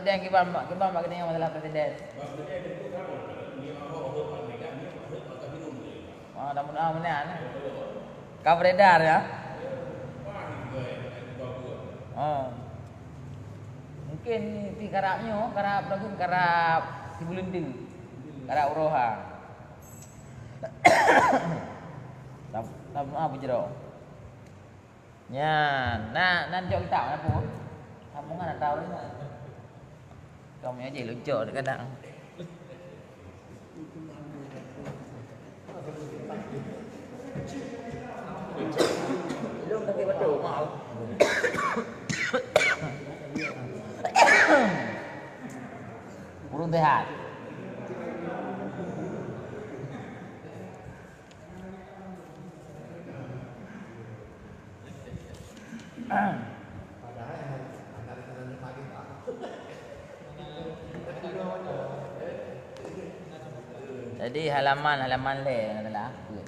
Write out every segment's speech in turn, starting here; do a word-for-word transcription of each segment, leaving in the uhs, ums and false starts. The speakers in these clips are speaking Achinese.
Presiden kiban, kiban bak geutanyoe masalah presiden. Ah, dah mudah meunan. Ka beredar ya. Oh. Mungkin pih karab nyoe, karab lagun karab sibuleuen teuk. Karab uroe ha. Tam, tam, ah, bujroe. Nyan, na, nan jok kitab na pun. Sambungan atau ni. Kamu aja lucu kadang. Belum tapi betul, mau. Burung sehat. Jadi halaman, halaman lhèe adalah apa?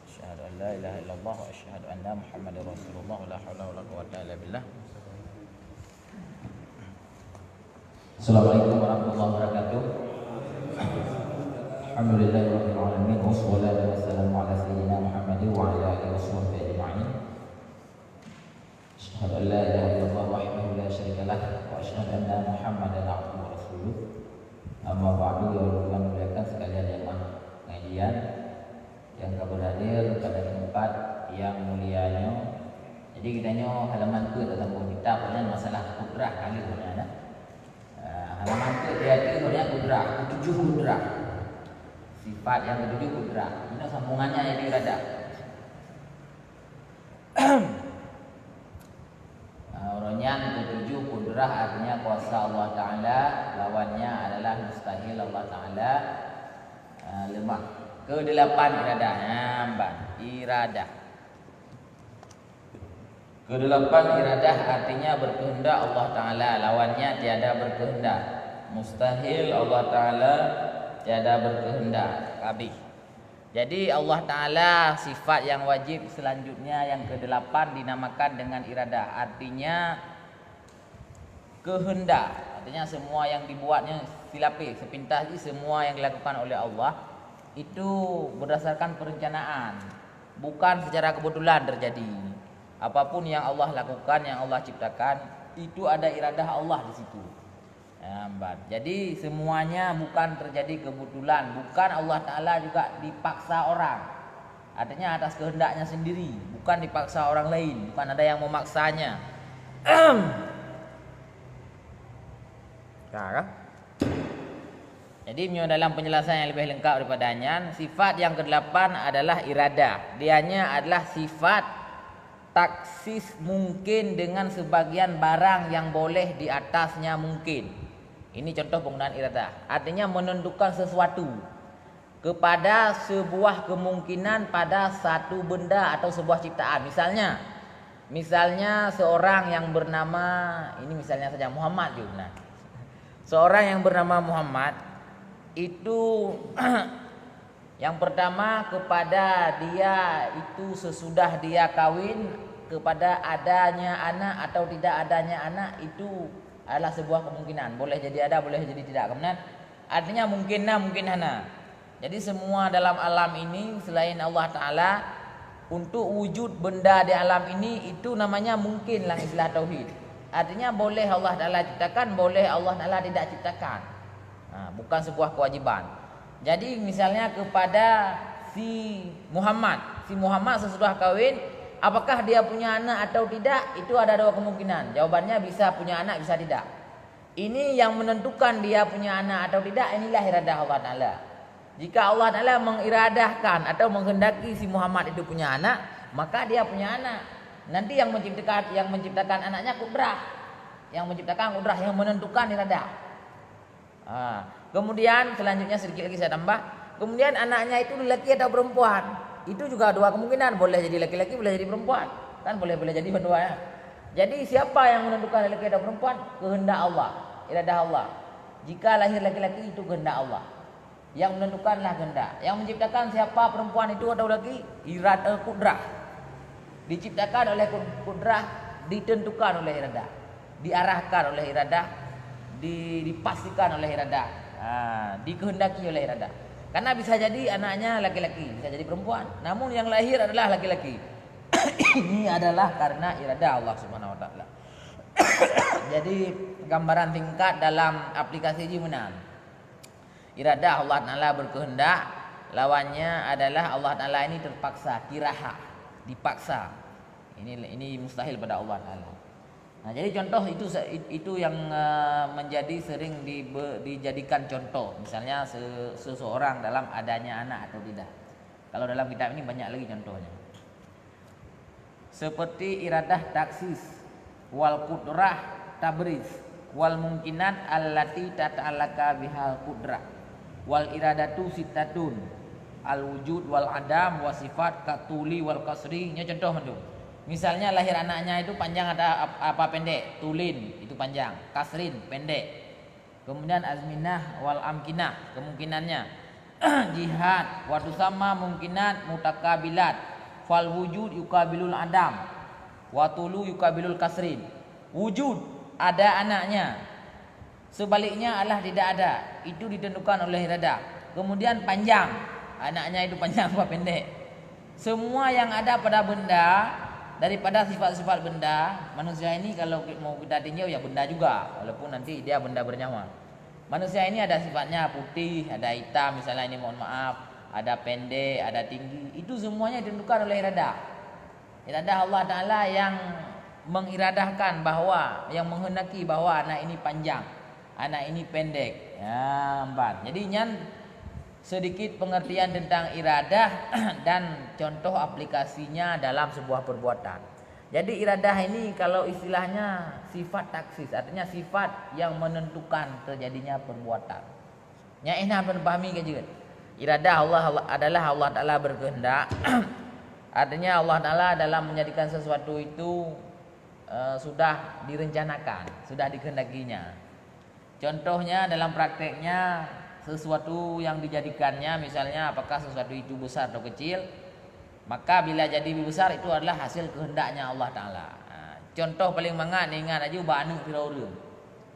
Asyhadu an la ilaha illallah wa asyhadu anna Muhammadar Rasulullah, wa la haula wa la quwwata illa billah. Assalamualaikum warahmatullahi wabarakatuh. Alhamdulillahirabbil alamin, wassalatu wassalamu ala sayyidina Muhammadin wa ala alihi washabbihi ajma'in. Asyhadu an la ilaha illallah wahdahu la syarika lah, wa asyhadu anna Muhammadan abduhu wa rasuluh. Amma ba'du, ya Allah, muliakan sekalian jamaah pengajian yang ka berhadir pada tempat yang mulia nyoe. Jadi, kita nyoe halaman peuet dalam buku kitab, masalah kudrah kali ni, ya. Ah, halaman peuet dia tu, dia kudrah, ketujuh kudrah. Sifat yang ketujuh kudrah. Ini sambungannya jadi iradah. Ah, uroe nyan ketujuh kudrah, artinya kuasa Allah Ta'ala, lawannya adalah mustahil Allah Ta'ala, ah, lemah. Kedelapan iradah, nyan ban, iradah. Kedelapan iradah artinya berkehendak Allah Ta'ala, lawannya tiada berkehendak. Mustahil Allah Ta'ala tiada berkehendak. Habis. Jadi, Allah Ta'ala sifat yang wajib selanjutnya yang kedelapan dinamakan dengan iradah. Artinya, kehendak. Artinya, semua yang dibuatnya silapih, sepintas jih semua yang dilakukan oleh Allah itu berdasarkan perencanaan. Bukan secara kebetulan terjadi. Apapun yang Allah lakukan, yang Allah ciptakan, itu ada iradah Allah di situ. Ya, ban. Jadi, semuanya bukan terjadi kebetulan. Bukan Allah Ta'ala juga dipaksa orang. Artinya, atas kehendaknya sendiri. Bukan dipaksa orang lain. Bukan ada yang memaksanya. Nah, kan? Jadi, meunyoe dalam penjelasan yang lebih lengkap daripada nyan, sifat yang kedelapan adalah iradah. Dianya adalah sifat taksis mungkin dengan sebagian barang yang boleh di atasnya mungkin. Ini contoh penggunaan iradah. Artinya, menentukan sesuatu kepada sebuah kemungkinan pada satu benda atau sebuah ciptaan. Misalnya, misalnya seorang yang bernama, ini misalnya saja, Muhammad ju, nah. Seorang yang bernama Muhammad itu yang pertama, kepada dia itu sesudah dia kawin, kepada adanya anak atau tidak adanya anak itu adalah sebuah kemungkinan. Boleh jadi ada, boleh jadi tidak. Kemudian, artinya mungkin na, mungkin hana. Jadi, semua dalam alam ini selain Allah Ta'ala, untuk wujud benda di alam ini, itu namanya mungkin dalam istilah tauhid. Artinya, boleh Allah Ta'ala ciptakan, boleh Allah Ta'ala tidak ciptakan. Ha, bukan sebuah kewajiban. Jadi, misalnya kepada si Muhammad, si Muhammad sesudah kawin, apakah dia punya anak atau tidak, itu ada dua kemungkinan. Jawabannya, bisa punya anak, bisa tidak. Ini yang menentukan dia punya anak atau tidak, inilah iradah Allah Ta'ala. Jika Allah Ta'ala mengiradahkan atau menghendaki si Muhammad itu punya anak, maka dia punya anak. Nanti yang menciptakan, yang menciptakan anaknya kudrah. Yang menciptakan kudrah, yang menentukan iradah. Ha. Kemudian, selanjutnya sedikit lagi saya tambah. Kemudian, anaknya itu lelaki atau perempuan. Itu juga dua kemungkinan, boleh jadi laki-laki, boleh jadi perempuan. Kan boleh, boleh jadi dua, ya. Jadi, siapa yang menentukan lelaki atau perempuan? Kehendak Allah, iradah Allah. Jika lahir laki-laki, itu kehendak Allah. Yang menentukanlah kehendak. Yang menciptakan siapa, perempuan itu atau laki? Irad-, eh, kudrah. Diciptakan oleh kud-, kudrah, ditentukan oleh iradah. Diarahkan oleh iradah, di-, dipastikan oleh iradah. Ha, dikehendaki oleh iradah. Karena bisa jadi anaknya laki-laki, bisa jadi perempuan. Namun yang lahir adalah laki-laki. Ini adalah karena iradah Allah Subhanahu Wa Taala. Jadi, gambaran singkat dalam aplikasi jih meunan. Iradah Allah Taala berkehendak, lawannya adalah Allah Taala ini terpaksa, kiraha, dipaksa. Ini, ini mustahil pada Allah Taala. Nah, jadi contoh itu se-, itu yang, eh, menjadi sering dibe-, dijadikan contoh. Misalnya se-, seseorang dalam adanya anak atau tidak. Kalau dalam kitab ini banyak lagi contohnya. Seperti iradah taksis, wal qudrah tabris, wal mumkinat allati tata'allaka bihal qudrah, wal iradatu sittatun, al wujud wal adam, wa sifat katuli wal kasri. Nyoe contoh mandum. Misalnya lahir anaknya itu panjang atau ap-, apa pendek, tulin itu panjang, kasrin pendek. Kemudian azminah wal amkinah, kemungkinannya. Jihad, wa tusamma mumkinat mutakabilat, fal wujud yukabilul adam, wa tulu yukabilul kasrin. Wujud, ada anaknya. Sebaliknya adalah tidak ada. Itu ditentukan oleh iradah. Kemudian panjang. Anaknya itu panjang apa pendek. Semua yang ada pada benda, daripada sifat-sifat benda, manusia ini kalau ki-, mau kita tinjau, ya benda juga, walaupun nanti dia benda bernyawa. Manusia ini ada sifatnya putih, ada hitam, misalnya ini, mohon maaf, ada pendek, ada tinggi. Itu semuanya ditentukan oleh iradah. Iradah Allah Taala yang mengiradahkan bahwa, yang menghendaki bahwa anak ini panjang, anak ini pendek. Ya, empat. Jadi, nyan sedikit pengertian tentang iradah dan contoh aplikasinya dalam sebuah perbuatan. Jadi, iradah ini kalau istilahnya sifat taksis, artinya sifat yang menentukan terjadinya perbuatan. Nyan hana pahami ka jeuet. Iradah Allah, Allah adalah Allah Taala berkehendak. Artinya, Allah Taala dalam menjadikan sesuatu itu, eh, sudah direncanakan, sudah dikehendakinya. Contohnya, dalam prakteknya, sesuatu yang dijadikannya, misalnya apakah sesuatu itu besar atau kecil, maka bila jadi besar, itu adalah hasil kehendaknya Allah Taala. Ha, contoh paling mangat, ingat aju bak aneuk sidroe ureueng.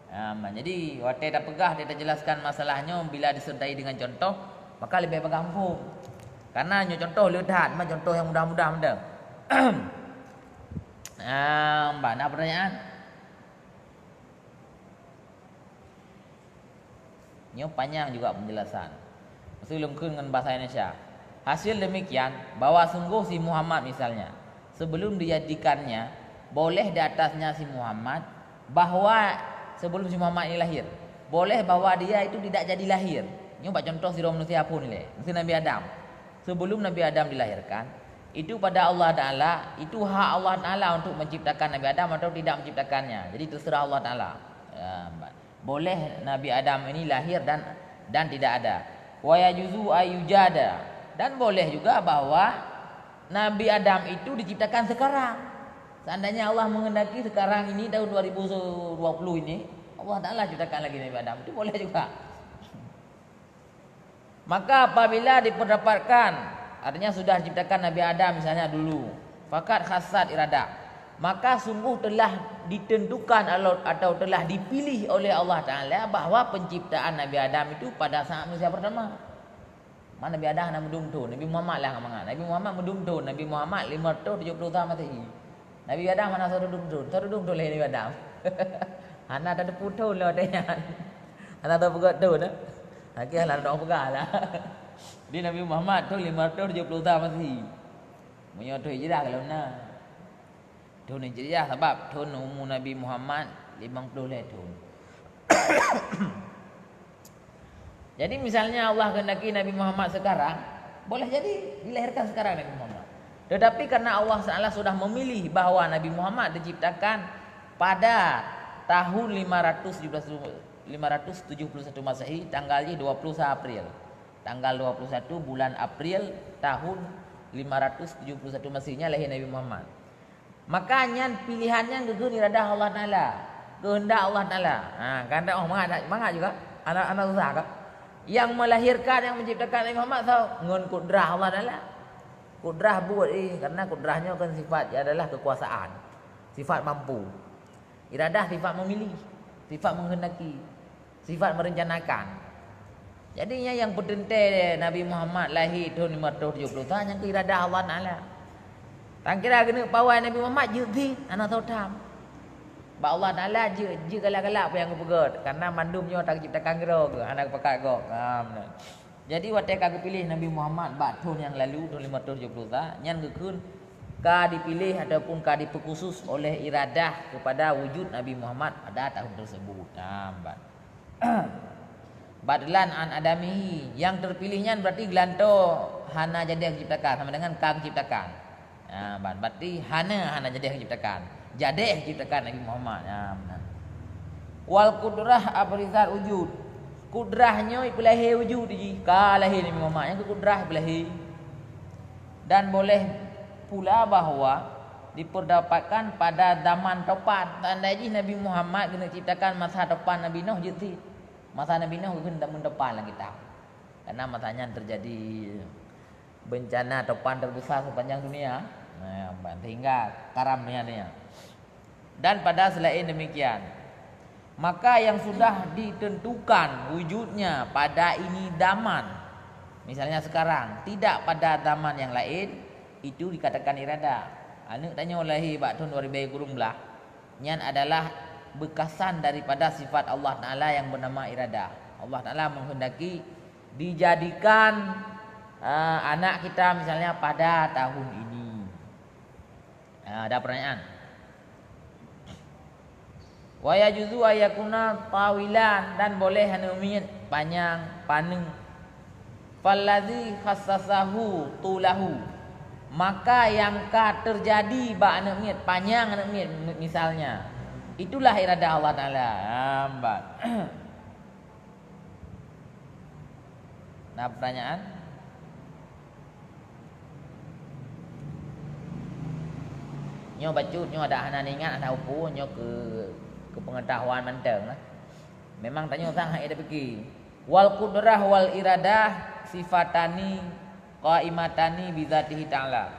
Ha, ma-, jadi, watée tapeugah, watée tajelaskan masalah nyoe, bila disertai dengan contoh, maka leubeh peugah muphom. Karena nyoe contoh le that, ma contoh yang mudah-mudah mantong. Ha, ma, na pertanyaan? Nyoe panyang juga penjelasan. Mesti lôn kheun ngon bahasa Indonesia. Hasil demikian, bahwa sungguh si Muhammad misalnya, sebelum dijadikannya, boleh di atasnya si Muhammad, bahwa sebelum si Muhammad ini lahir, boleh bahwa dia itu tidak jadi lahir. Nyoe bak contoh sidroe manusia phon lé, mesti Nabi Adam. Sebelum Nabi Adam dilahirkan, itu pada Allah Taala, itu hak Allah Taala untuk menciptakan Nabi Adam atau tidak menciptakannya. Jadi, terserah Allah Taala. Ya, boleh Nabi Adam ini lahir dan, dan tidak ada. Wa yajuzu ayyujada. Dan boleh juga bahwa Nabi Adam itu diciptakan sekarang. Seandainya Allah menghendaki sekarang ini, tahun dua ribu dua puluh ini, Allah Taala ciptakan lagi Nabi Adam. Itu boleh juga. Maka apabila diperdapatkan, artinya sudah diciptakan Nabi Adam misalnya dulu, fakat khasat iradah, maka sungguh telah ditentukan alo-, atau telah dipilih oleh Allah Taala bahwa penciptaan Nabi Adam itu pada saat manusia pertama. Ma Nabi Adam hana meudum thon, Nabi Muhammad lah mangat. Nabi Muhammad meudum thon, Nabi Muhammad lima ratus tujuh puluh sa Masehi. Nabi Adam hana sirudum thon, sirudum thon lé Nabi Adam. Hana tateupeue thon lé watée nyan. Hana tapeugah thon, eh. Akhé hana tapeugah lah. Di Nabi Muhammad thon lima ratus tujuh puluh sa Masehi. Meunyoe thon Hijrah kalau na. Thon Hijriah, sabab thon umu Nabi Muhammad limong ploh lhée thon. Jadi, misalnya Allah kehendaki Nabi Muhammad sekarang, boleh jadi dilahirkan sekarang Nabi Muhammad. Tetapi karena Allah Taala sudah memilih bahwa Nabi Muhammad diciptakan pada tahun lima ratus tujuh belas, lima ratus tujuh puluh satu Masehi, tanggal jih dua puluh satu April. Tanggal dua puluh satu bulan April tahun lima ratus tujuh puluh satu Masehi nyan lahé Nabi Muhammad. Maka nyan pilihan nyan geukheun iradah Allah Taala, keuheundak Allah Taala. Ha, keuheundak Allah mangat, mangat juga. Hana, hana susah ka? Nyang meulahirkan, nyang menciptakan Nabi Muhammad soe? Ngon kudrah Allah Taala. Kudrah buet, eh, karena kudrah nyoe kan sifat, adalah kekuasaan. Sifat mampu. Iradah sifat memilih, sifat menghendaki, sifat merencanakan. Jadi nyan nyang peuteuntèe Nabi Muhammad lahé thôn limong reutôh tujoh ploh sa, nyan keuh iradah Allah Taala. Tan kira keuneuk pawai Nabi Muhammad jeuet zin, hana soe tham. Bak Allah Taala jeuet, jeuet galak-galak peue nyang geupeugöt, karena mandum nyoe ka geuciptakan keudroe geuh, hana geupakat gob. Ha, meunan. Jadi watèe ka geupiléh Nabi Muhammad bak thôn nyang lalu, thôn limong reutôh tujoh ploh sa, nyan geukheun ka dipiléh ataupun ka dipeukusus oleh iradah kepada wujud Nabi Muhammad pada tahun tersebut. Nah, ban. Badlan an adamihi, nyang terpilih nyan berarti geulantoe hana jadi geuciptakan, sama dengan ka geuciptakan. Ha, ban, berarti hana, hana jadi geuciptakan. Jadi geuciptakan Nabi Muhammad. Ha, meunan. Wal qudrah abrizat wujud. Kudrah nyoe ipeulahé wujud jih. Ka lahé Nabi Muhammad, nyan keuh kudrah ipeulahé. Dan boleh pula bahwa diperdapatkan pada zaman topan. Seandai jih Nabi Muhammad geuneuk ciptakan masa topan Nabi Nuh jeuet cit. Masa Nabi Nuh geukheun zaman topan lam kitab. Karena masa nyan terjadi bencana topan terbesar sepanjang dunia. Nah, sehingga karam dunia-dunia. Dan pada selain demikian, maka yang sudah ditentukan wujudnya pada ini zaman, misalnya sekarang, tidak pada zaman yang lain, itu dikatakan irada. Aneuk tanyoe lahé bak thôn dua ribèe kureueng blah, nyan adalah beukasan daripada sifat Allah Taala yang bernama irada. Allah Taala menghendaki dijadikan, eh, anak kita misalnya pada tahun ini. Ah, ada pertanyaan? Wa yajuzu ayakuna tawilan, dan boleh aneuk miet panyang, paneuk. Fallazi khassasahu tulahu. Maka yang ka terjadi bak aneuk miet, panyang aneuk miet misalnya, itulah iradah Allah Taala. Lambat. Na pertanyaan? Nyoe bacut, nyoe adak hana ingat, hana upu, nyoe keu, keu pengetahuan mantong lah. Memang tanyoe sang hai tapike. Wal qudrah wal iradah sifatani qaimatani bizatihi ta'ala.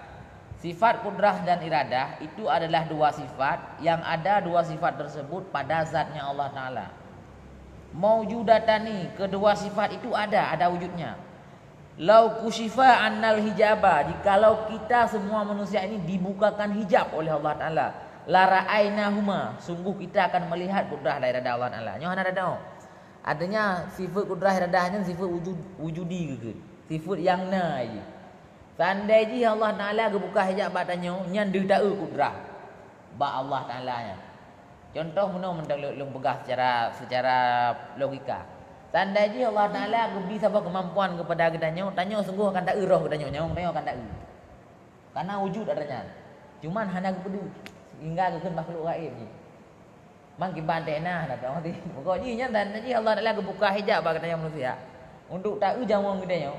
Sifat kudrah dan iradah itu adalah dua sifat yang ada dua sifat tersebut pada zatnya Allah Taala. Maujudatani, kedua sifat itu ada, ada wujudnya. Lau kusyifa annal hijaba, jikalau kita semua manusia ini dibukakan hijab oleh Allah Taala, la ra'ainahuma, sungguh kita akan melihat kudrah dan iradah Allah Taala. Nyoe hana ada. Artinya sifat kudrah iradah nyan sifat wujud, wujudi geukheun. Sifat nyang na jih. Seandai jih Allah Taala geubuka hijab bak tanyoe, nyan deuh taeu kudrah bak Allah Taala nyan. Contoh meunoe mantong lôn, lôn peugah secara, secara logika. Seandai jih Allah Taala geubri saboh keumampuan keupada geutanyoe, tanyoe sunggoh akan taeu roh geutanyoe, nyawöng tanyoe akan taeu. Karena wujud atra nyan. Cuman hana geupeudeuh, sehingga geukheun makhluk gaib jih. Mang kiban teuh na, na teuh. Pokok jih nyan dan jih Allah Taala geubuka hijab bak geutanyoe manusia. Untuk taeu nyawöng geutanyoe,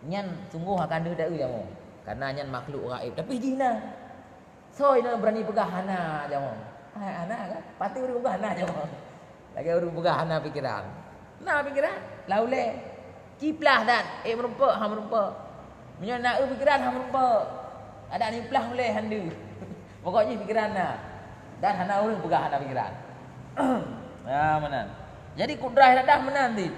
nyan sunggoh akan deuh taeu nyawöng. Karena nyan makhluk gaib. Tapi jih na. Soe nyang beurani peugah hana nyawöng? Hai, hana kan? Pasti ureuëng peugah hana nyawöng. Lagèe ureuëng peugah hana pikeran. Na pikeran? Lau lé. Ciplah that, ék meurumpok, ha meurumpok. Meunyoe na eu pikeran, ha meurumpok. Adak niplah ulèe han deuh. Pokok jih pikeran na. Dan hana ureuëng peugah hana pikeran. Ya, meunan. Jadi kudrah iradah meunan cit.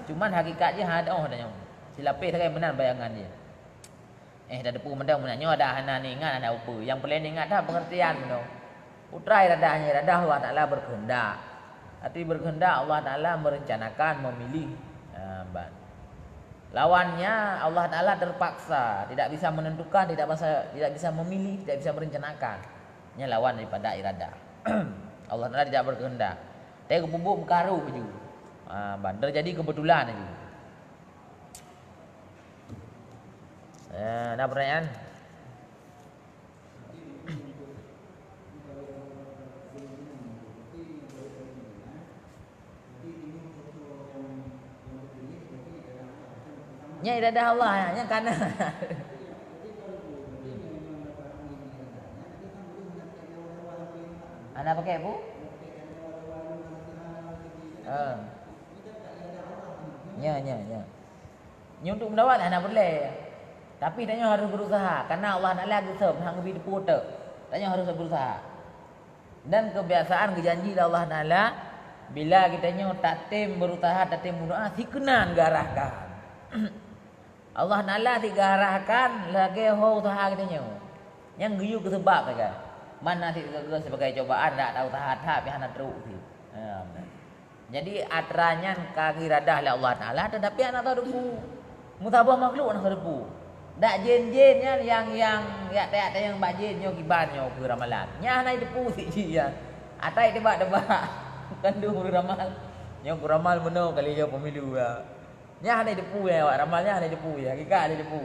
Cuman hakikat jih hana oh tanyoe. Silapeh sagai meunan bayangan jih. Eh, tateupeue mantong meunan nyoe adak hana niingat, hana upeue. Nyang peureulèe niingat that pengertian meunoe. Kudrah iradah nyan iradah Allah Taala berkehendak. Arti berkehendak Allah Taala merencanakan, memilih. Ha, ban. Lawannya Allah Taala terpaksa, tidak bisa menentukan, tidak bisa, tidak bisa memilih, tidak bisa merencanakan. Nyan lawan daripada iradah. Allah Taala tidak berkehendak. Tapi geupeubuet meukaru ju. Ha, ban. Terjadi kebetulan ju. Eh, ada pertanyaan? Nyan iradah Allah, nyan kana. Hana pakai bu? Ha. Nya, nya, nya. Nyoe untuk meudawa hana peureulée. Tapi tanyoe harôh beurusaha, karena Allah Taala geuseuôt han geubi teupeu teuk. Tanyoe harôh beurusaha. Dan keubiasaan geujanji lé Allah Taala, bila geutanyoe tatem beurusaha, tatem meudoá, sikeunan geuarahkan. Allah Taala sit geuarahkan lagée ho useuha geutanyoe. Nyang geuyue keu seubab sagai. Man na sit sigoe-goe sibagai cobaan, dak ta-useuha that pih hana trok sit. Ha. Jadi, atra nyan ka geuradah lé Allah Taala, teutapi hana teudepu. Meusaboh makhluk hana teudepu. Dak jén-jén nyan nyang, nyang yak tayang bak jén nyoe kiban nyoe keu ramalan. Nyan hana jiteupu sit jih nyan. Atai teuba-teuba. Kandung keu ramal. Nyoe keu ramal meunoe kali nyoe pemilu ya. Nyan hana jiteupu ya, awak ramal nyan hana jiteupu ya. Hakikat hana jiteupu.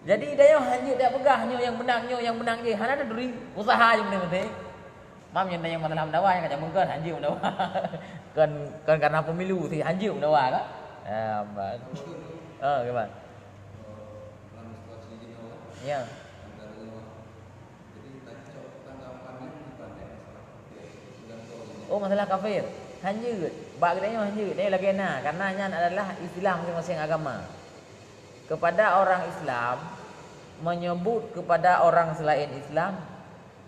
Jadi, tanyoe hanjeuet tapeugah nyoe nyang meunang, nyoe nyang meunang jih. Hana teuturi. Useuha jih meunan-meunan. Mam, nyan nyang masalah meudawa nyang ka jamén kon, hanjeuet meudawa. Kon, kon karena pemilu sit hanjeuet meudawa ka? Ah, ban. Oh, kiban. Ya. Oh, masalah kafir. Hanjeuet. Bak geutanyoe hanjeuet. Nyoe lagée na, karena nyan adalah istilah masing-masing agama. Kepada orang Islam, menyebut kepada orang selain Islam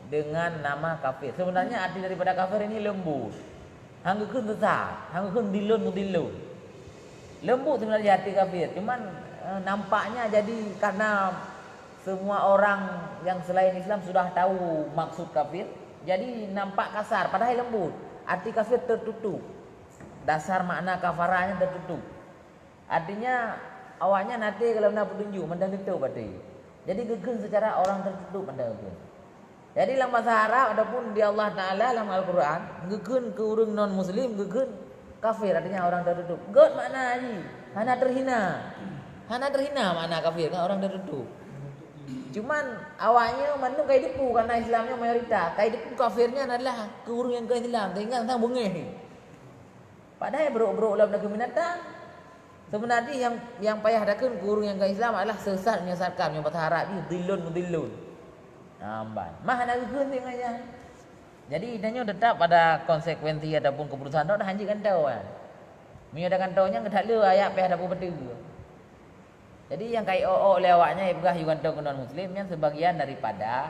dengan nama kafir. Sebenarnya arti daripada kafir ini lembut. Han geukheun sesat, han geukheun dhilun mudhillun. Lembut sebenarnya arti kafir, cuman, eh, nampaknya jadi karena semua orang yang selain Islam sudah tahu maksud kafir, jadi nampak kasar, padahai lembut. Arti kafir tertutup. Dasar makna kafaranya tertutup. Artinya, awaknyan até kalau na peutunjuk mantong teutup até. Jadi geukheun secara orang tertutup mantong geukheun. Jadi lam bahasa Arab ataupun di Allah Taala lam Al-Quran, geukheun keu ureuëng non muslim, geukheun kafir, artinya orang tertutup. Göt makna jih, hana terhina. Hana terhina makna kafir kan orang tertutup. Cuman awaknyoe mandum ka jiteupeue karena Islam nyoe mayoritas, ka jiteupeue kafir nyan adalah keu ureuëng nyang ka Islam, sehingga sang beungéh. Padahai brok-brok lom daging binatang. Sebenarnya yang, yang payah takheun keu ureuëng nyang ka Islam adalah sesat menyesatkan, nyang bahasa Arab jih dhilun mudhillun. Nah, ban. Mah hana geukheun sit ngon nyan. Jadi, tanyoe tetap pada konsekuensi ataupun keputusan tu dah hanjeuet gantoe kan. Meunyoe dak gantoe nyan geutak le ayat pih ada peue beutôi. Jadi nyang ka jiôk-ôk lé awaknyan jipeugah yue gantoe keu non muslim nyan sebagian daripada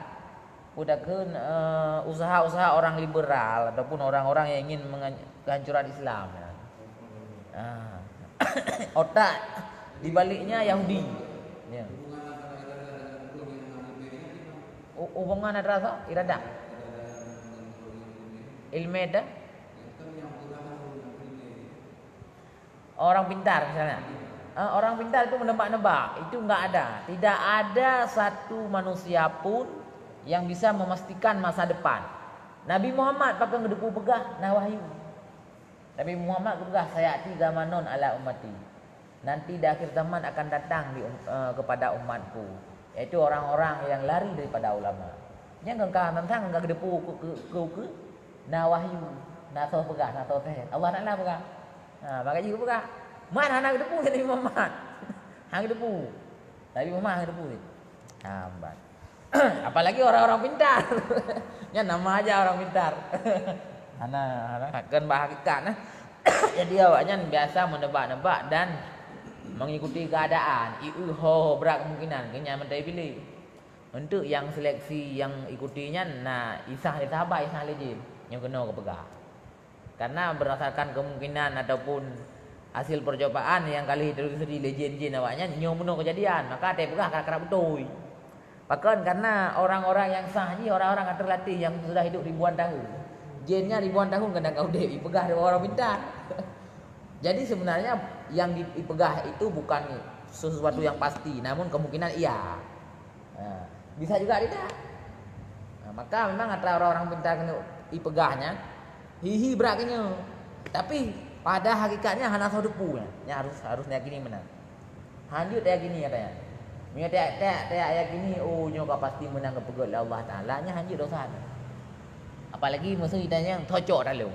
peue takheun, eh, usaha-usaha orang liberal ataupun orang-orang yang ingin mengan-, kehancuran Islam. Ah. Otak di baliknya Yahudi. Ya. Hu-, hubungan antara apa? Iradah. Ilmu dah. Orang pintar misalnya. Eh, orang pintar itu menebak-nebak, itu enggak ada. Tidak ada satu manusia pun yang bisa memastikan masa depan. Nabi Muhammad pakon geuteupeue peugah na wahyu. Nabi Muhammad geupeugah, "Sayati zamanon ala ummati." Nanti di akhir zaman akan datang di um-, eh, kepada umatku, yaitu orang-orang yang lari daripada ulama. Nyang ka tantang ka geuteupeue keu, keu, keu, keu, na wahyu, na soe peugah, na soe teuh. Allah Taala peugah. Ha, maka jih peugah. Man hana geuteupeue Nabi Muhammad. Hana geuteupeue. Nabi Muhammad hana geuteupeue. Ha, ban. Apalagi orang-orang pintar. Nyan nama aja orang pintar. Hana, hana, kan bah hakikat nah. Jadi awaknyan biasa menebak-nebak dan mengikuti keadaan. Ieu ho brat kemungkinan, keu nyan mantong piléh. Untuk yang seleksi yang ikuti nyan na isah lé sahabat, isah lé jin. Nyoe keunoe geupeugah. Karena berdasarkan kemungkinan ataupun hasil percobaan yang kali teujadi lé jin-jin awaknyan, nyoe meunoe keujadian, maka tapeugah karab-karab beutôi. Pakon? Karena orang-orang yang sah jih orang-orang yang terlatih yang sudah hidup ribuan tahun. Jin nyan ribuan tahun kadang ka udép, ipeugah dua orang pintar. Jadi sebenarnya yang di-, ipeugah itu bukan sesuatu yang pasti, namun kemungkinan iya. Ha, bisa juga tidak. Ha, maka memang atra orang-orang pintar keuneuk ipeugah nyan, hi-hi brat keu nyoe. Tapi pada hakikatnya hana soe teupeue nyan. Nyan harus, harus yakini meunan. Hanjeuet tayakini atra nyan. Meunyoe tayak, tayak, tayakini, oh, nyoe ka pasti meunan geupeugét lé Allah Taala, nyan hanjeuet dosa nyan. Apalagi meuseu ita nyang cocok atra lom.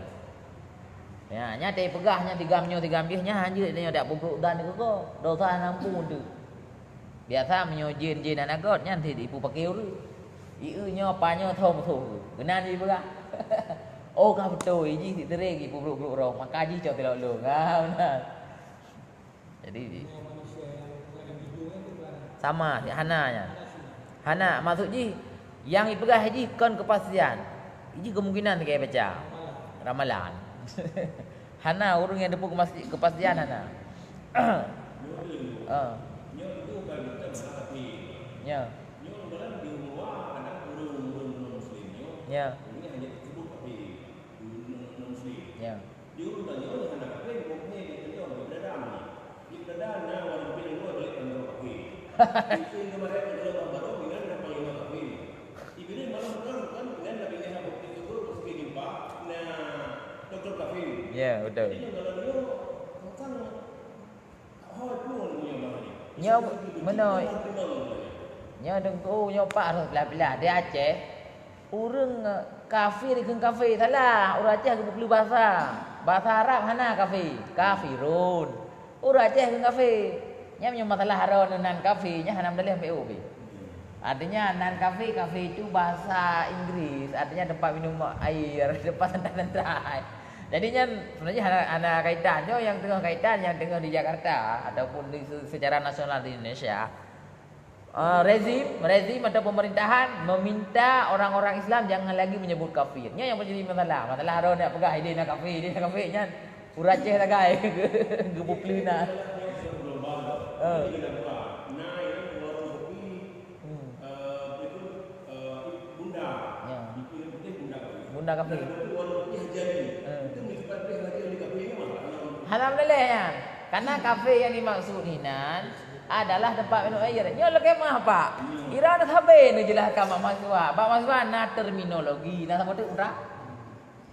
Ya, nyan tapeugah nyan tigam nyoe tigam jih, nyan hanjeuet nyoe dak peubrok dan keu gob. Dosa hana ampun teuh. Biasa meunyoe jén-jén hana göt nyan sit ipeupakè ureueng. Ieu nyoe apa nyoe tho musoh. Geunan jipeugah. Oh ka beutôi jih sit teuré geupeubruek-bruek roh, maka jih cok tilok lôn. Ha, meunan. Jadi sama, hana nyan. Hana, maksud jih nyang ipeugah jih kon keupastian. Jih kemungkinan sagai baca ramalan. Hana ureuëng nyang teupeu keupastian, hana. Ah. Ya. Ya. Ya. Di ureuëng tanyoe hana kaphé, mukmin, di tanyoe di beurada meunan. Di beurada na ureuëng pih leumoh jeuet tanyoe kaphé. Itu yang kemarin kita tambah baru dengan apa yang kaphé. Iblih malah terang kan dengan Nabi Nuh waktu itu pun seperti jumpa na doktor kaphé. Ya, betul. Jadi kalau dia tentang Nyoe meunoe, nyoe teungku, nyoe pat rot pilah-pilah di Aceh. Ureuëng kafir kheun kafé, salah. Ureuëng Aceh geupeukeuleu basa. Basa Arab hana kafé, kafirun. Ureuëng Aceh kheun kafé. Nyan meunyoe masalah droeneuh nan kafé, nyan hana meudaleh M P U pih. Artinya nan kafé, kafé itu bahasa Inggris, artinya tempat minum air, tempat santai-santai. Jadi nyan sebenarnya hana, hana kaitan. Nyoe nyang teungoh kaitan, nyang teungoh di Jakarta ataupun di se-, secara nasional di Indonesia. Eh, rezim, rezim atau pemerintahan meminta orang-orang Islam jangan lagi menyebut kafir. Nyan nyang menjadi masalah. Masalah droeneuh peugah idéh na kafir, idéh na kafir nyan. Ureuëng Aceh sagai geupeupleu na. Eh. Hmm. Ya. Bunda kafir. Eh. Alhamdulillah ya. Karena kafir yang dimaksud inan adalah tempat minum air. Nyoe lagée mah, Pak. Ira na sabe neujelaskan bak mahasiswa. Bak mahasiswa na terminologi, na saboh teuk, Putra?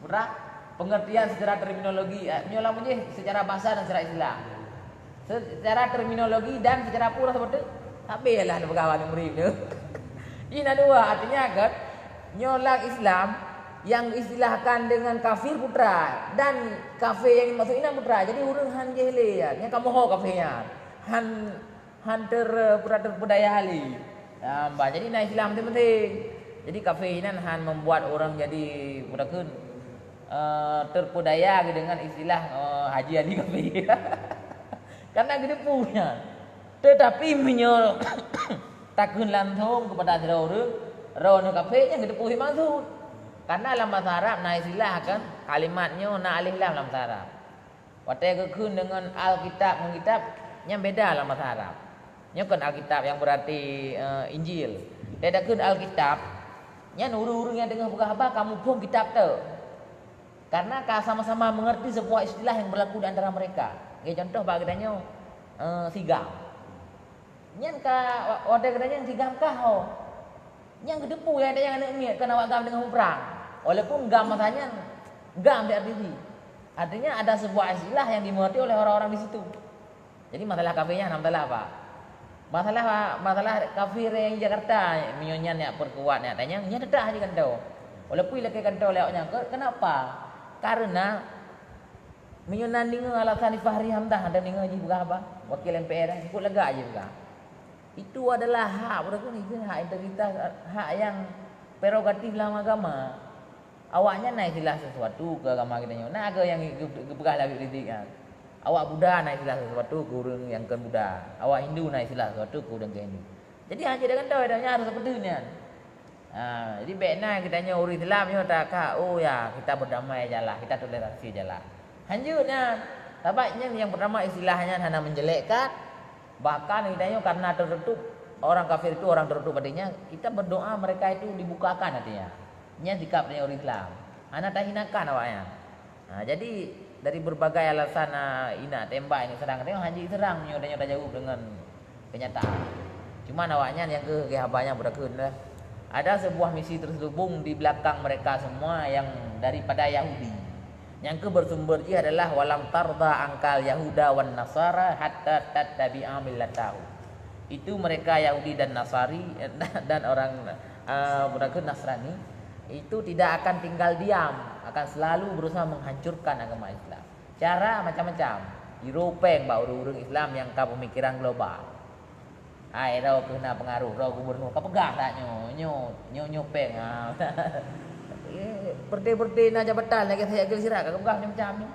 Putra, pengertian secara terminologi, eh, nyoe lam jih secara bahasa dan secara istilah. Secara terminologi dan secara pura seperti, tapi lah peugah bak murid tu. Ina dua, artinya kan, nyoe lam Islam yang istilahkan dengan kafir, Putra, dan kafir yang dimaksud inan, Putra. Jadi ureuëng han jih lé ya, nyang kamoe ho kafir nyan. Han Han ter-, pura terpedaya hali. Ah, bah, jadi na Islam penting-penting. Jadi kafé inan han membuat orang jadi, pura kheun, eh, terpedaya dengan istilah, eh, Haji Ali kafé. Karena geuteupeue nyan. Tetapi meunyoe takheun langsung kepada sidroe ureuëng, droeneuh kafé, nyan geuteupeue maksud. Karena lam bahasa Arab na istilah kan, kalimat nyoe na alif lam lam bahasa Arab. Watée geukheun deungon Alkitab ngon kitab, nyan beda lam bahasa Arab. Nyoe kon Alkitab nyang beurati, eh, Injil. Watée geukheun Alkitab, nyan ureuëng-ureuëng nyang teungoh peugah haba ka muphom kitab teuh. Karena ka sama-sama mengerti sebuah istilah yang berlaku di antara mereka. Lagée contoh bak geutanyoe, eh, si GAM. Nyan ka wa-, watée geutanyoe si GAM ka ho. Nyang geuteupeue nyang, nyang aneuk miet keu awak GAM teungoh muprang. Walaupun GAM masa nyan, GAM di R T V. Artinya ada sebuah istilah yang dimengerti oleh orang-orang di situ. Jadi masalah kafé nyan hana masalah, Pak. Masalah, masalah kafir yang di Jakarta, meunyoe nyan nyak perkuat nyak tanyong, nyan teudah haji kantô. Walaupun ilakée kantô lé awak nyan, ke-, kenapa? Karena meunyoe na deungoe alasan di Fahri Hamzah, ada deungoe jih peugah haba, wakil M P R, ikot lagak jih peugah. Itu adalah hak, beureugueng itu hak integritas, hak yang prerogatif lam agama. Awaknyan na istilah sesuatu keu agama geutanyoe. Na agama nyang geu-, geupeugah lé Habib Rizieq nyan. Awak Buddha na istilah sesuatu keu ureuëng nyang kon Buddha. Awak Hindu na istilah sesuatu keu ureuëng kon Hindu. Jadi hana jeuet deungon doe, doe nyan harôh sapeue nyan. Ha, jadi bék na geutanyoe ureuëng Islam nyoe takah, oh ya, kita berdamai jalah, kita toleransi jalah. Hanjeuet nyan. Sabab nyan nyang pertama istilah nyan hana menjelekkan, bahkan geutanyoe karena tertutup, orang kafir itu orang tertutup hatinya, kita berdoa mereka itu dibukakan hatinya. Nyan sikap tanyoe ureuëng Islam. Hana tahinakan awaknyan. Ha, jadi dari berbagai alasan, ah, inak tembak ini serang, tengok hana jiserang nyoe, nyoe tajaweueb dengan kenyataan. Cuma awaknyan nyang keu haba nyang beurakeuet lah. Ada sebuah misi terselubung di belakang mereka semua yang daripada Yahudi. Nyang keu bersumber jih adalah walam tarda angkal Yahuda wan Nasara hatta tattabi'a millatahum. Itu mereka Yahudi dan Nasari, dan orang, eh, beurakeuet Nasrani, itu tidak akan tinggal diam, akan selalu berusaha menghancurkan agama Islam. Cara macam-macam. Jiroe péng bak ureuëng-ureuëng Islam nyang ka pemikiran global. Hai, droe keuh na pengaruh, droe gubernur ka peugah that nyoe, nyoe, nyoe, nyoe péng, ha. Eh, peureté-peureté na jabatan lagée Syed Agil Siraj ka peugah macam-macam nyoe.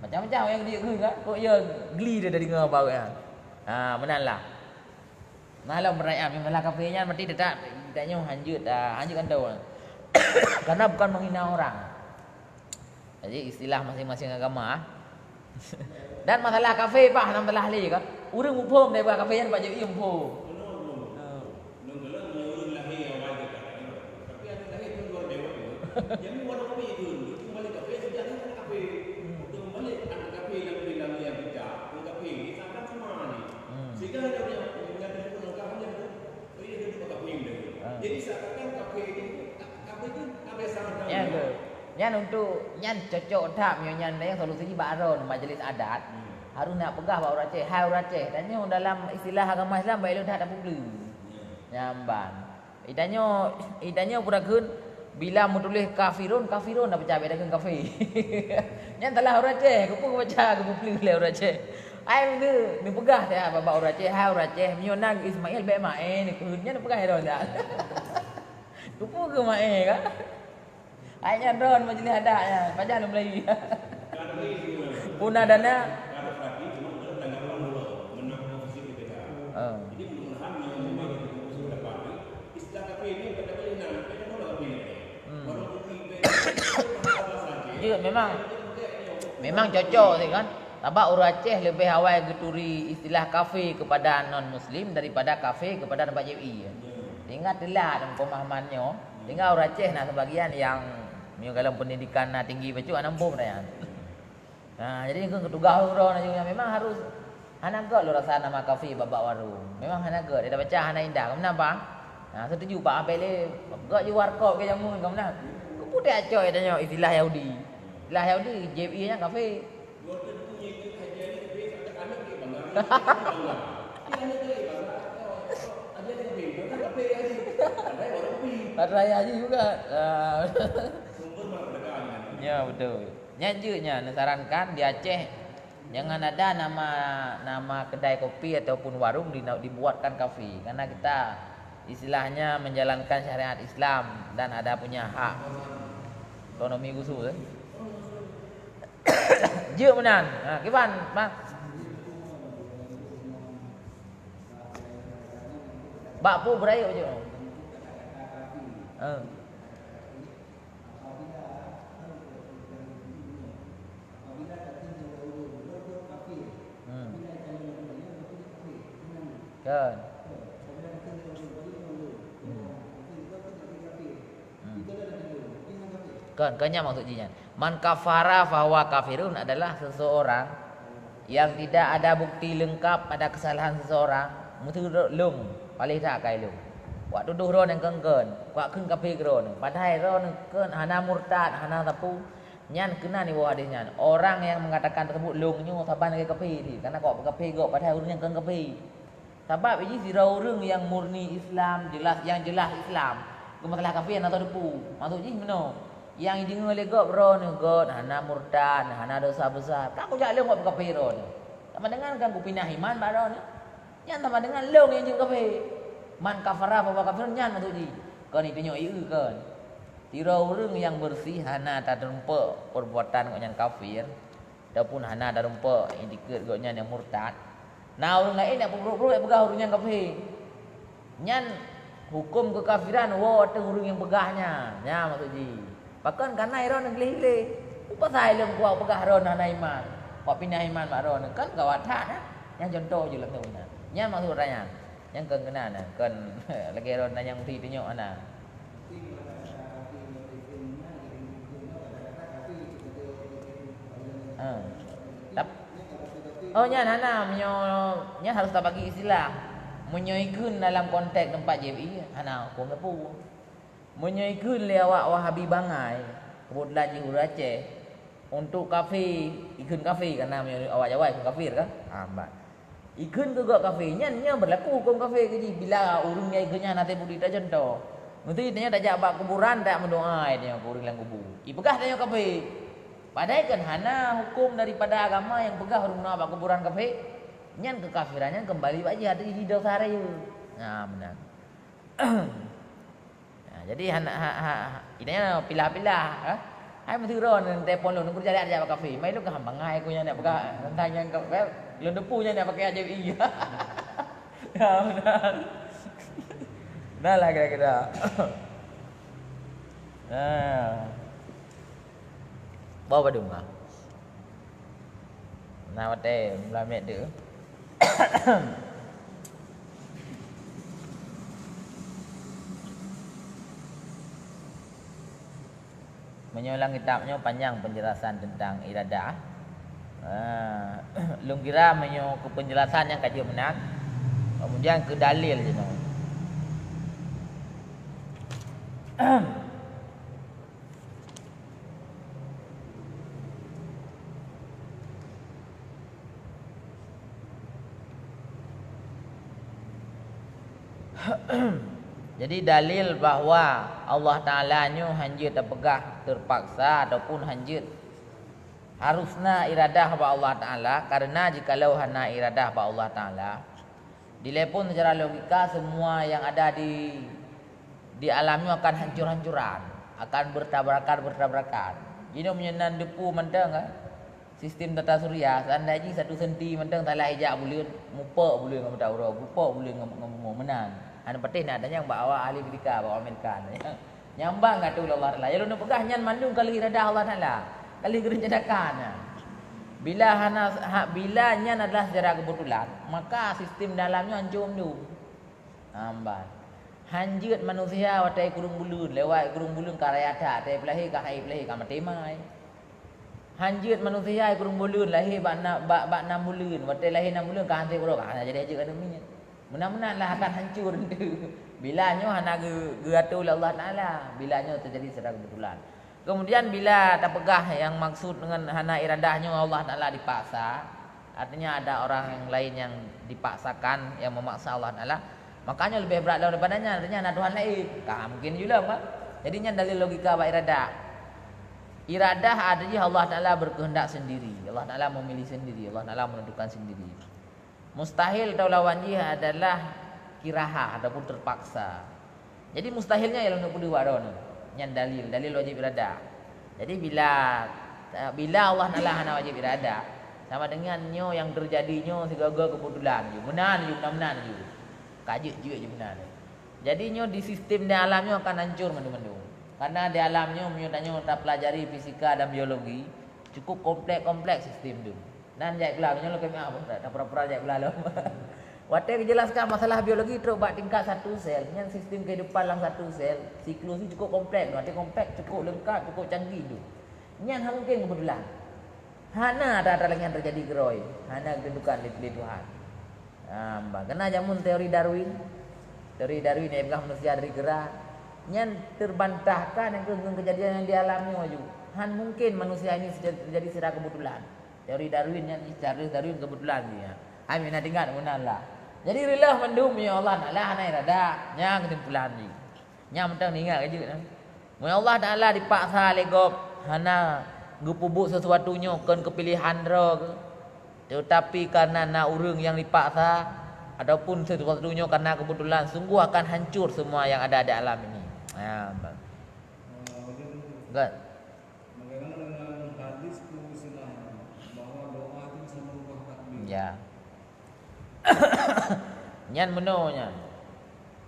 Macam-macam nyang geuyue kheun kan. Kok ya geli dia dari ngeu bak nyan. Ha, meunan lah. Nah, lom beuraya masalah kafé nyan berarti teutap tanyoe hanjeuet, ah, hanjeuet kantô. Karena bukan menghina orang. Jadi istilah masing-masing agama, ah. Dan masalah kafé bah hana masalah lé kan. Ureuëng muphom daripada kafé nyan bak jeuet muphom. Lôn galak meunyoe ureuëng lahé awai geutanyoe, tapi aneuk lahé thôn dua ribu dua puluh, jadi warong kopi itu, itu kembali kafe, sejak itu kafe. Untuk kembali aneuk kafe yang bilang yang pecah, orang kafe ini seakan sama ni. Hmm. Sehingga hanya yang yang itu pun lengkap hanya tu, oh iya, itu kafe ini. Ah. Jadi seakan kafe ini kafe itu kafe sama. Ya, betul. Nyan untuk nyan cocok that meunyoe nyan nyang solusi bak droen majlis adat. Hmm. Harus nak peugah bak ureuëng Aceh, hai ureuëng Aceh, tanyoe dalam istilah agama Islam bak ilôn that tapeubleue. Nyan ban. Itanyoe, itanyoe pura kheun bila meutuléh kafirun, kafirun dah peucabét dah kheun kafé. Nyan salah ureuëng Aceh, keupeue baca geupeupleueh lé ureuëng Aceh. Ai meuge, neupeugah dah bak ureuëng Aceh, hai ureuëng Aceh, meunyoe na Ismail bèk maé neukheun, nyan neupeugah droen dah. Keupeue keu maé kan? Ai nyan droen majlis adat nyan, pajan Melayu. Puna dana. Ah. Hmm. Ya, memang, memang cocok sih kan. Sabab ureuëng Aceh lebih awai geuturi istilah kafé kepada non muslim daripada kafé kepada tempat J I. Sehingga telat pemahaman nyoe. Tinggai ureuëng Aceh na sebagian nyang meunyoe dalam pendidikan na tinggi bacut hana muphom dah nyan. Nah, jadi keu tugaih uroe na juga memang harus hana gèt lôn rasa nama kafe bak-bak warong. Memang hana gèt, ida baca hana indah. Kamu napa? Nah, setuju Pak Abel le gèt ju warkop ke jamu kamu nah. Keupeue acok tanyoe istilah Yahudi. Istilah Yahudi J I nyan kafe. Padahal Yahudi juga. Ah. Ya, betul. Nyan jeuet nyan neusarankan di Aceh jangan ada nama, nama kedai kopi ataupun warung di, dibuatkan kafe. Karena kita istilahnya menjalankan syariat Islam dan ada punya hak otonomi khusus, eh. Jeuet meunan. Ha, kiban, Bang? Bak peue beurayeuk jeuet? Ha. Hmm. Kan. Hmm. Hmm. Kan, kan nyan maksud jih nyan. Man kafara fahuwa kafirun adalah seseorang yang tidak ada bukti lengkap pada kesalahan seseorang, meuteudok lôn, paléh that akai lôn. Wak tudoh droeneuh kheun-kheun, wak kheun kafé keu droeneuh. Padahai droeneuh kheun hana murtad, hana sapeue. Nyan keunan iwoe hadis nyan. Orang yang mengatakan tersebut lôn nyoe saban lagèe kafé jih, karena kok kafé gok padahai ureueng nyan kheun kafé. Sabab jih sidroe ureueng nyang murni Islam, jelas, nyang jelas Islam, keu masalah kafé hana teudepu. Maksud jih meunoe, nyang jideungoe lé gob droeneuh gèt hana murtad, hana desya besar, ka kujak lôn bak kafé droeneuh. Sama dengan kan kupinah iman bak droeneuh. Nyan sama dengan lôn nyang jeuet kafé. Man kafara fahuwa kafirun nyan maksud jih. Kon itunyok ieu kon. Sidroe ureueng nyang beureuséh hana tateurumpok peurbuatan gobnyan kafir, ataupun hana tateurumpok itikeuet gobnyan nyang murtad, na ureueng laén nyang peubrok-brok nyang peugah ureueng nyan kafé. Nyan huköm keukafiran woe ateueh ureueng nyang peugah nyan. Nyan maksud jih. Pakon kana droeneuh gleh-gleh. Peue pasai lôn kuat peugah droeneuh hana iman, kuat pinah iman bak droeneuh. Kan gawat that, nah. Nyan cuntoh jih lôn tuan. Nyan maksud ureueng nyan. Nyang kon keunan, nah. Kon lagèe droeneuh nyang meusti tunyok hana. Ha. Tap-, oh, nyan hana, meunyoe nyan harus tabagi istilah. Meunyoe ikheun dalam konteks teumpat J I, hana huköm sapeue. Meunyoe ikheun lé awak Wahabi bangai, keubeutulan jih ureueng Aceh, untuk kafé, ikheun kafé, karena meunyoe awak Jawa ikheun kafir kan? Ha, ban. Ikheun keu gob kafé, nyan, nyan beulaku huköm kafé keu jih bila ureueng nyang ikheun nyan hana teubukti. Contoh, meusti tanyoe tajak bak kuburan, tajak meudoa tanyoe keu ureueng lam kubu. Ipeugah tanyoe kafé. Padahai kan hana huköm daripada agama nyang peugah ureueng na bak kuburan kafé. Nyan keukafiran nyan keumbali bak jih, ateueh jih desya rayeuk. Nah, meunan. Nah, jadi hana, ha, ha, ha, itanyoe pilah-pilah, ha? Hai meusidroe neutelepon lôn, neukeureuja jak bak kafe. Mai lôn ka bangai ku nyan nak peugah teuntang nyang ka, eh, lôn teupeu nyan nak pakai ajaib iya. Ya, meunan. Nah lah kira-kira. Nah. Bawa padum ah. Nah, watèe meulamèt tu. Meunyoe lam kitab nyoe panjang penjelasan tentang iradah. Ah, lôn kira meunyoe keu penjelasan nyang ka jeuet meunan, kemudian keu dalil jinoe. Jadi dalil bahwa Allah Taala nyoe hanjeuet tapeugah teupaksa ataupun hanjeuet harus na iradah bak Allah Taala, karena jikalau hana iradah bak Allah Taala, dilepon secara logika semua yang ada di di alam nyoe akan hancur-hancuran, akan bertabrakan-bertabrakan. Jinoe meunyoe nan depu mantong kan, sistem tata surya, seandai jih satu senti mantong salah ijak buleuen, mupok buleuen ngon mata uroe, mupok buleuen ngon, ngon bumoe meunan. Hana patéh na tanyong bak awak ahli fisika, bak awak Amerika. Nyang ban gata lé Allah Taala. Nyang lôn peugah nyan mandum ka lheueh iradah Allah Taala, ka lheueh geurencanakan. Bila hana, ha, bila nyan adalah secara kebetulan, maka sistem dalam nyoe hancô mandum. Hamba. Hanjeuet manusia watèe kureueng buleuen, lewat kureueng buleuen ka raya that, watèe peulahé ka hai peulahé ka maté mai. Hanjeuet manusia kureueng buleuen, lahé bak na-, bak, bak nam buleuen, watèe lahé nam buleuen ka hanté uroe, ka hana jadi hanjeuet keu miet. Meunan-meunan lah akan hancô. Bila nyoe hana geu-, geuatur lé Allah Taala, bila nyoe teujadi secara kebetulan. Kemudian bila tapeugah nyang maksud deungon hana iradah nyoe Allah Taala dipaksa, artinya ada orang yang lain yang dipaksakan, yang memaksa Allah Taala, makanya lebih berat daripada nyan, artinya na Tuhan lain. Ka mungkin jih lom, kan? Jadi nyan dalil logika bak iradah. Iradah artinya Allah Taala berkehendak sendiri, Allah Taala memilih sendiri, Allah Taala menentukan sendiri. Mustahil atau lawan jih adalah kiraha ataupun terpaksa. Jadi mustahil nyan ialah untuk peudeuh bak droeneuh. Nyan dalil, dalil wajib iradah. Jadi bila, bila Allah Taala hana wajib iradah, sama dengan nyoe nyang teujadi nyoe sigoe-goe keubeutulan ju, meunan ju, meunan-meunan ju. Ka jeuet-jeuet ju meunan. Jadi nyoe di sistem di alam nyoe akan hancô mandum-mandum. Karena di alam nyoe meunyoe tanyoe tapeulajari fisika dan biologi, cukup kompleks-kompleks sistem tu. Nan jak ikulah, meunyoe lôn keuneuk, ah, tak pura-pura jak ikulah lom. Watèe geujelaskan masalah biologi trok bak tingkat satu sel, nyan sistem kehidupan lam satu sel, siklus nyan cukup kompleks, watèe kompleks, cukup leungkap, cukup canggih tu. Nyan hana mungkin keubeutulan. Hana atra-atra lagèe nyan teujadi keudroe, hana geutentukan lé, lé Tuhan. Ah, bah, keunan jameun teori Darwin. Teori Darwin nyang peugah manusia dari kera, nyan teubantahkan ngon keujadian nyang di alam nyoe ju. Hana mungkin manusia ini teujadi secara keubeutulan. Teori Darwin nyan, Charles Darwin keubeutulan jih, ya. Hai, meunan tinggai meunan lah. Jadi reuloh mandum meunyoe Allah Taala hana irada, nyan keusimpulan jih. Nyan mantong ingat ka jeuet, nah. Meunyoe Allah Taala dipaksa lé gob hana geupeubuet sesuatu nyoe kon keupiléhan droe geuh, teutapi kareuna na ureuëng nyang dipaksa, ataupun sesuatu nyoe kareuna keubeutulan, sungguh akan hancur semua yang ada di alam ini. Ha, ba-, Kan? Bagaimana dengan hadis Nabi sallallahu alaihi wasallam bahwa doa itu bisa merubah takdir? Ya. Nyan meunoe nyan.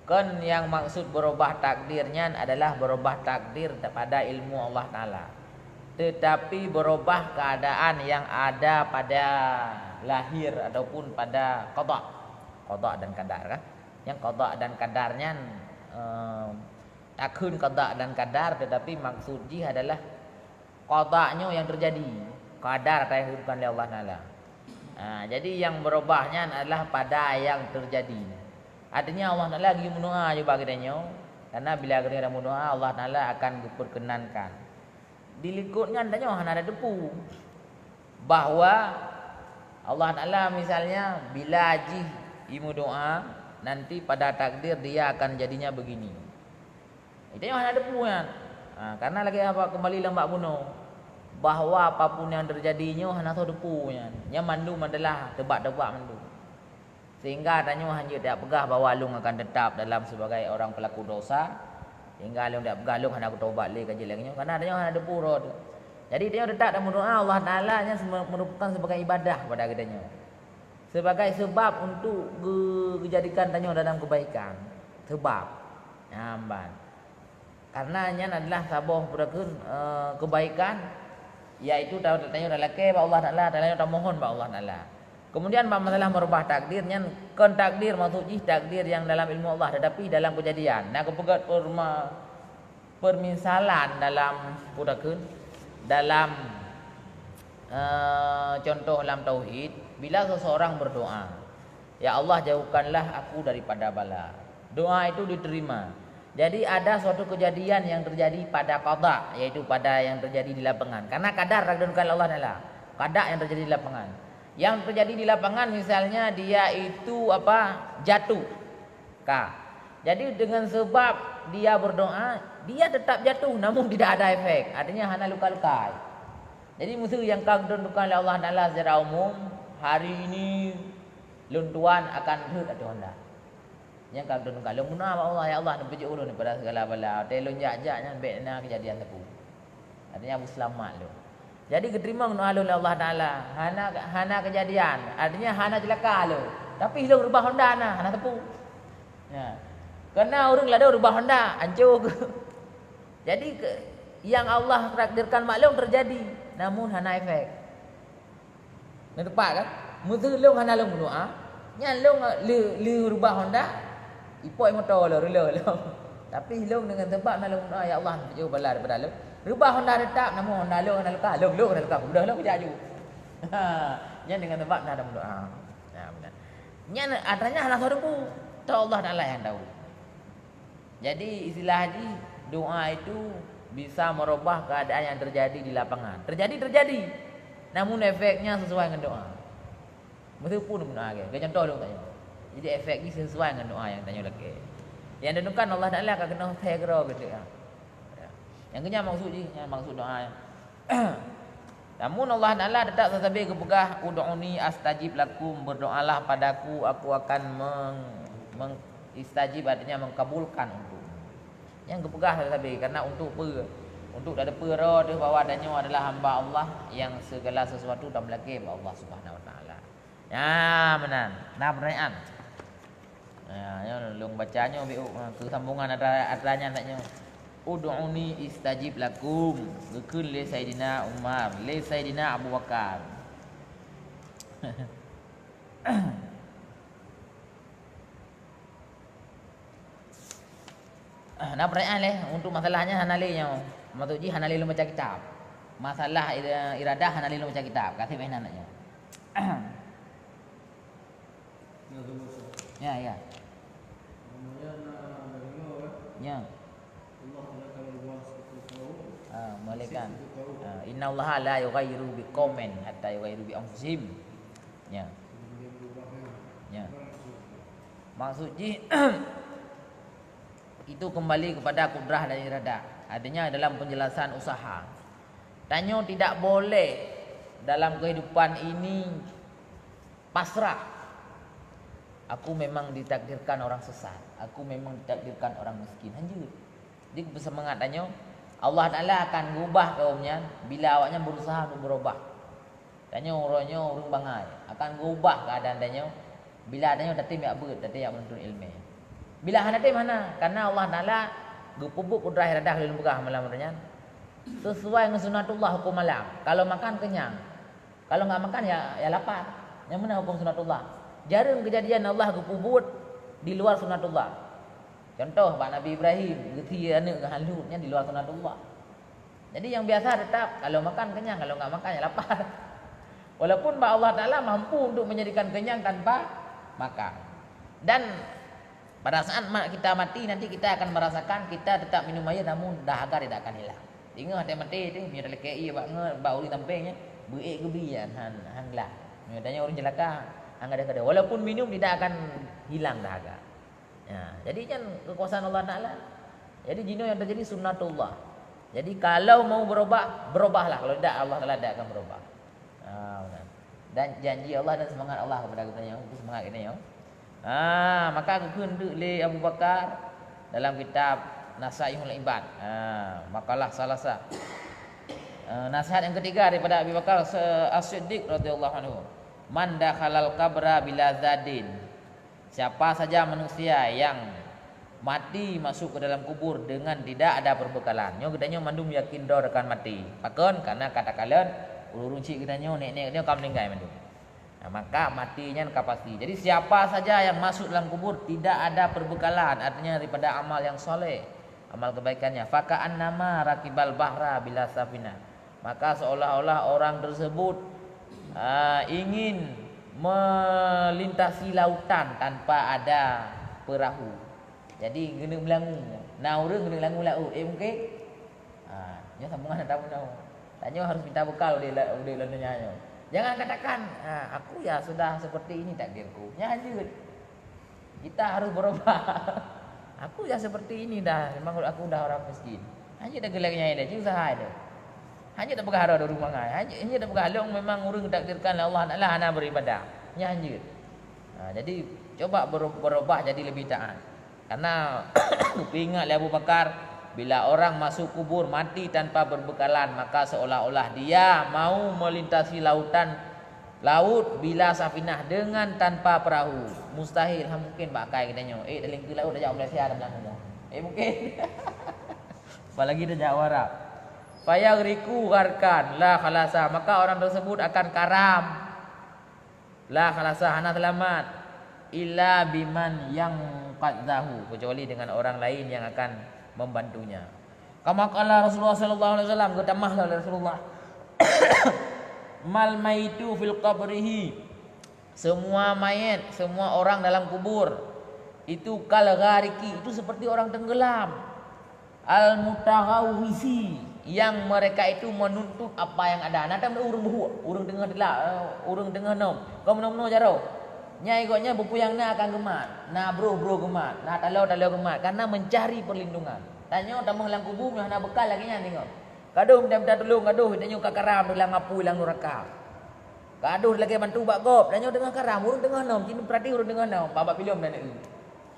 Kon nyang maksud berubah takdir nyan adalah berubah takdir pada ilmu Allah Taala. Tetapi berubah keadaan yang ada pada lahir ataupun pada qada. Qada dan qadar kan? Yang qada dan qadar nyan, eh, takheun qada dan qadar, tetapi maksud jih adalah qada nyoe nyang teujadi, qadar ka bukan lé Allah Taala. Ha, jadi nyang berubah nyan adalah pada nyang teujadi. Artinya Allah Taala geumeudoa juga kita nyoe, karena bila kita meudoa Allah Taala akan geuperkenankan. Di likot nyan tanyoe hana ada teupeu bahwa Allah Taala misalnya bila jih imeudoa, nanti pada takdir dia akan jadinya begini. Itu nyoe hana teupeu nyan. Ha, karena lagèe apa kembali lom bak bunoe, bahwa apapun yang terjadi nyoe hana soe teupeu nyan. Nyan mandum adalah tebak-tebak mandum. Sehingga tanyoe hanjeuet tapeugah bahwa lôn akan tetap dalam sebagai orang pelaku dosa. Sehingga lôn tapeugah lôn hana kutobat lé ka jeuet lagèe nyoe. Karena tanyoe hana teupeu uroe tu. Jadi tanyoe teutap dan meudoa Allah Taala nyan seme-, merupakan sebagai ibadah kepada geutanyoe. Sebagai sebab untuk ge-, geujadikan tanyoe dalam kebaikan. Sebab. Nyan ban. Karena nyan adalah saboh peue takheun, eh, kebaikan, yaitu ta-, tanyoe talakée bak Allah Taala, tanyoe tamohon bak Allah Taala. Kemudian bak masalah merubah takdir nyan, kon takdir maksud jih takdir yang dalam ilmu Allah, tetapi dalam kejadian. Nah, geupeugét perma-, permisalan dalam peue takheun, dalam, eh, contoh lam tauhid, bila seseorang berdoa, "Ya Allah, jauhkanlah aku daripada bala." Doa itu diterima. Jadi ada suatu kejadian yang terjadi pada qada, yaitu pada yang terjadi di lapangan. Karena qadar diturunkan Allah Taala. Qada yang terjadi di lapangan. Yang terjadi di lapangan misalnya dia itu apa? Jatuh. Ka. Jadi dengan sebab dia berdoa, dia tetap jatuh namun tidak ada efek. Artinya hana luka-luka. Jadi meuseu nyang ka geuturunkan lé Allah Taala secara umum, hari ini lôn tuan akan rhot ateueh honda. Nyang ka geuturunkan lôn meudoa bak Allah, "Ya Allah, neupeujeuet ulôn daripada segala bala." Watée lôn jak-jak nyan bék na keujadian teupeu. Artinya, Abu seulamat lôn. Jadi geuteurimong doa lôn lé Allah Taala. Hana, hana keujadian. Artinya hana ceulaka lôn. Tapi lôn reubah honda na, hana teupeu. Ya. Karena ureuëng ladôm reubah honda, ancô. Jadi ke, yang Allah takdirkan bak lôn terjadi, namun hana efek. Neutepat kan? Meuseu lôn hana lôn meudoa, nyan lôn le, le reubah honda, ipoi moto lôn, reuloh lôn. Tapi lôn dengan sebab na lôn meudoa, "Ya Allah, jauh bala daripada lôn." Reubah honda teutap, namun honda lôn hana luka, lôn, lôn hana luka, mudah lôn kejak ju. Ha, nyan dengan sebab na lôn meudoa. Nah, benar. Nyan artinya hana soe teupeu, teu Allah Taala nyang tahu. Jadi istilah jih doa itu bisa merubah keadaan yang terjadi di lapangan. Terjadi, terjadi. Namun efeknya sesuai dengan doa. Meskipun doa ke, ke contoh dulu tanya. Jadi efek jih sesuai dengan doa yang tanya lagi. Yang ditentukan Allah Taala akan kena saya kira gitu ya. Ya. Yang kenyang maksud jih, yang maksud doa. Namun Allah Taala tetap sabe geupeugah, "Ud'uni astajib lakum," berdoalah padaku, aku akan meng-, meng-, istajib artinya mengkabulkan untuk. Nyang geupeugah sabe karena untuk pe-, untuk tateupeue droe teuh bahwa tanyoe adalah hamba Allah yang segala sesuatu tameulakée bak Allah Subhanahu Wa Taala. Nyan meunan, na peurtanyaan. Nah, nyoe lôn baca nyoe biuk, ha, keu sambungan atra, atra nyan that nyoe. "Ud'uni istajib lakum," geukheun lé Saidina Umar, lé Saidina Abu Bakar. Na peurtanyaan lé, untuk masalah nyan hana lé nyoe. Maksud jih hana lé lôn baca kitab. Masalah ira-, iradah hana lé lôn baca kitab. Kasih meunan nyoe. Ya, ya. Ya. Ah, malaikat. Ah, "Innallaha la yughayyiru biqaumin hatta yughayyiru bi anfusihim." Ya. Ya. Maksud jih, itu kembali kepada kudrah dan iradah. Artinya dalam penjelasan usaha. Tanyoe tidak boleh dalam kehidupan ini pasrah. Aku memang ditakdirkan orang sesat. Aku memang ditakdirkan orang miskin. Hanjeuet. Jadi, beuseumangat tanyoe, Allah Taala akan geuubah kaum nyan bila awaknyan berusaha untuk beurubah. Tanyoe uroe nyoe ureuëng bangai, akan geuubah keuadaan tanyoe bila tanyoe tatem jak beuet, tatem jak meununtut iéleumé. Bila hana tem hana, karena Allah Taala geupeubuet kudrah iradah lôn peugah malam nyan, sesuai ngon sunatullah huköm alam. Kalau makan, kenyang. Kalau nggak makan, ya, ya lapar. Nyang meunan huköm sunatullah. Jareueng keujadian Allah geupeubuet di luar sunatullah. Contoh, bak Nabi Ibrahim, geusie aneuëk geuh lam lut, nyan di luar sunatullah. Jadi, nyang biasa teutap, kalau makan kenyang, kalau nggak makan, ya lapar. Walaupun bak Allah Taala mampu untuk menjadikan kenyang tanpa makan. Dan pada saat ma-, kita mati, nanti kita akan merasakan kita tetap minum air, namun dahaga tidak akan hilang. Ingat, watée maté tu, meunyoe talakée ié bak nge-, bak ureuëng sampéng nyan, beuék geubi nyan, han, han glah. Meunyoe tanyoe ureuëng ceulaka, han gadôh-gadôh. Walaupun minum, tidak akan hilang dahaga. Ya, jadi nyan kekuasaan Allah Taala. Jadi jinoe nyang terjadi sunatullah. Jadi kalau mau berubah, berubahlah. Kalau tidak, Allah Taala tidak akan berubah. Ha, betul. Dan janji Allah dan semangat Allah kepada kita nyoe, itu semangat kita nyoe. Ha, maka geukheun teuk lé Abu Bakar dalam kitab Nasaihul Ibad. Ha, makalah salasah. Eh, nasihat yang ketiga daripada Abu Bakar se-, As-Siddiq radhiyallahu anhu. "Man dakhalal qabra bila zadin." Siapa saja manusia yang mati masuk ke dalam kubur dengan tidak ada perbekalan. Nyoe geutanyoe mandum yakin droe akan mati. Pakon? Karena kata kalon, ureuëng cit geutanyoe, nek-nek geutanyoe ka meuninggai mandum. Nah, maka mati nyan ka pasti. Jadi siapa saja yang masuk dalam kubur tidak ada perbekalan, artinya daripada amal yang soleh, amal kebaikannya, "Faka'annama rakibal bahra bila safinah." Maka seolah-olah orang tersebut, ah, ingin melintasi lautan tanpa ada perahu. Jadi, keuneuk meulangu. Na ureuëng keuneuk langu laôt. Eh, mungkin? Ah, nyoe sambungan ata bunoe. Tanyoe harus minta bekal udeb la-, udeb lam donya nyoe. Jangan katakan, "Ah, aku ya sudah seperti ini takdirku." Nyan hanjeuet. Kita harus berubah. "Aku ya seperti ini dah, memang aku dah orang miskin." Hanjeuet dah geulak nyai dah, ci usaha dah. Hanjeuet dah peugah harap dari rumah ngai. Hanjeuet, hanjeuet dah peugah lôn memang ureuëng takdirkan Allah Taala hana beribadah. Nyan hanjeuet. Ha, jadi coba beru-, berubah jadi lebih taat. Karena ingat lé Abu Bakar, bila orang masuk kubur mati tanpa berbekalan, maka seolah-olah dia mau melintasi lautan, laut bila safinah dengan tanpa perahu. Mustahil, ha, mungkin bak kai geutanyoe. Eh, dalam ke laut dah jauh Malaysia dah bilang. Eh, mungkin. Apalagi dah jauh Arab. Fayagriku gharkan la khalasa, maka orang tersebut akan karam. La khalasa, hana selamat. Illa biman yang qadzahu, kecuali dengan orang lain yang akan membantunya. Kama qala Rasulullah sallallahu alaihi wasallam, geutamah lé Rasulullah. Mal maitu fil qabrihi. Semua mayat, semua orang dalam kubur itu kal ghariki, itu seperti orang tenggelam. Al-mutaghawwisi, yang mereka itu menuntut apa yang ada. Na tam ureuëng buhuk, ureuëng teungoh teulat, eh, ureuëng teungoh nom. Kon meunoe-meunoe jaroe. Nyai gobnyan peue-peue nyang na akan geumat. Na broh-broh geumat, na taloe-taloe geumat, karena mencari perlindungan. Tanyoe tamong lam kubu meunyoe hana bekal lagée nyan teungoh. Gadoh minta-minta tulông, gadoh tanyoe ka karam lam apui lam nuraka. Gadoh lagée bantu bak gob, tanyoe teungoh karam, ureuëng teungoh nom, ci peurati ureuëng teungoh nom, babah pilom dan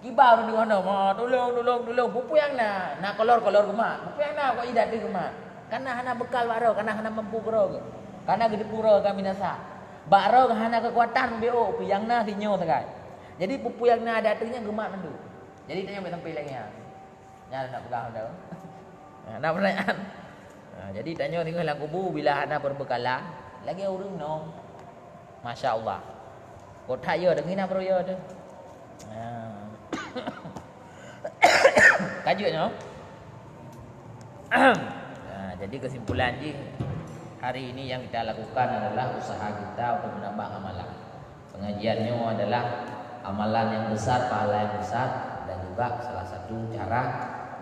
Kiba ureuëng teungoh nom, "Oh, tulông, tulông, tulông, peue-peue nyang na?" Na kolor-kolor geumat. "Peue-peue nyang na kok idat teuh geumat?" Kana hana bekal bak droe, kana hana mampu keudroe. Kana geuteupeue droe ka binasa. Bak droe hana keukuatan meubiôk, peue nyang na sinyoe sagai. Jadi peue-peue nyang na di ateueh nyan geumat mandum. Jadi tanyoe bék sampai lagée nyan. Nyan nak peugah droe. Ha, na peurtanyaan. Ha, jadi tanyoe teungoh lam kubu bila hana perbekalan, lagée ureuëng nom. Masya Allah. Kok that yo deungon na bro yo tu. Ha. Kajut nyoe. Ha, jadi kesimpulan jih, hari ini yang kita lakukan adalah usaha kita untuk menambah amalan. Pengajian nyoe adalah amalan yang besar, pahala yang besar, dan juga salah satu cara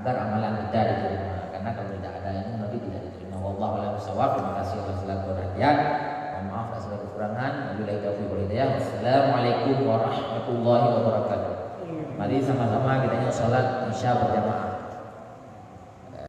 agar amalan kita diterima. Karena kalau tidak ada ilmu, nanti tidak diterima. Wallahu a'lam bishawab. Terima kasih atas segala perhatian. Mohon maaf atas segala kekurangan. Wabillahi taufiq wal hidayah. Wassalamualaikum warahmatullahi wabarakatuh. Mari sama-sama kita nyoe salat Isya berjamaah.